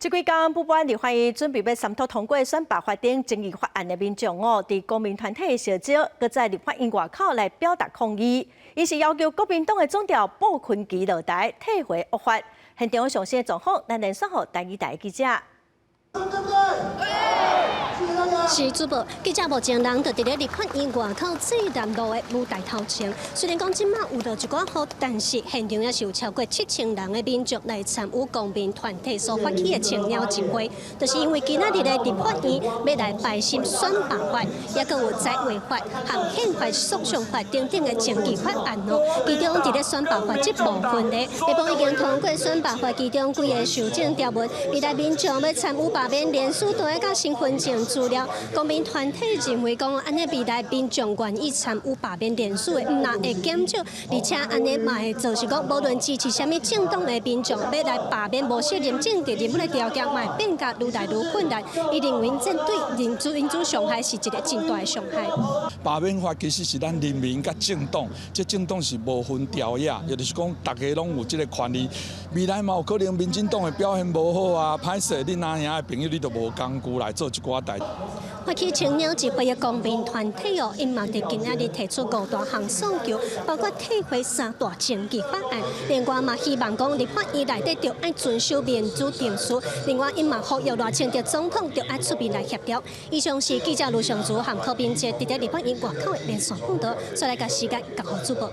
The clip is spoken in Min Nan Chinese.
這幾工不滿立法院準備欲三讀通過選罷法頂爭議法案的民眾哦，佇公民團體的號召，閣在立法院外口來表達抗議。𪜶是要求國民黨的總召布坤琪落台退回惡法。現場上新的狀況，咱連線予台語台記者。是主播記者，目前人就佇咧立法院外口濟南路的舞台頭前。雖然講這馬有落一寡雨，但是現場也是有超過7000人的民眾來參與公民團體所發起的青鳥集會，就是因為今仔日的立法院欲來排審選罷法，也閣有在違法和憲法訴訟法等等的爭議法案哦。其中佇咧選罷法這部分咧，下晡已經通過選罷法其中幾个修正條文，未來民眾欲參與罷免連署都愛佮身份證資料。公民團體認為講，按呢未來民眾願意參與罷免連署的，毋但會減少，而且按呢嘛會造成講，無論支持啥物政黨的民眾，欲來罷免無適任政治人物的條件，嘛會變甲愈來愈困難。伊認為這對民主傷害是一個真大的傷害。罷免法其實是咱人民佮政黨，這政黨是無分朝野，也就是講，大家攏有這個權利。未來嘛有可能民進黨的表現無好啊，歹勢，恁阿兄的朋友你都無工具來做這寡代。發起青鳥集會的公民團體哦，𪜶嘛佇今仔日提出五大項訴求，包括退回三大爭議法案。另外嘛，希望講立法院內底著愛遵守民主程序。另外，𪜶嘛呼籲賴清德總統著愛出面來協調。以上是記者盧尚竹和柯明哲佇咧立法院外口的連線報導，再來共時間交予主播。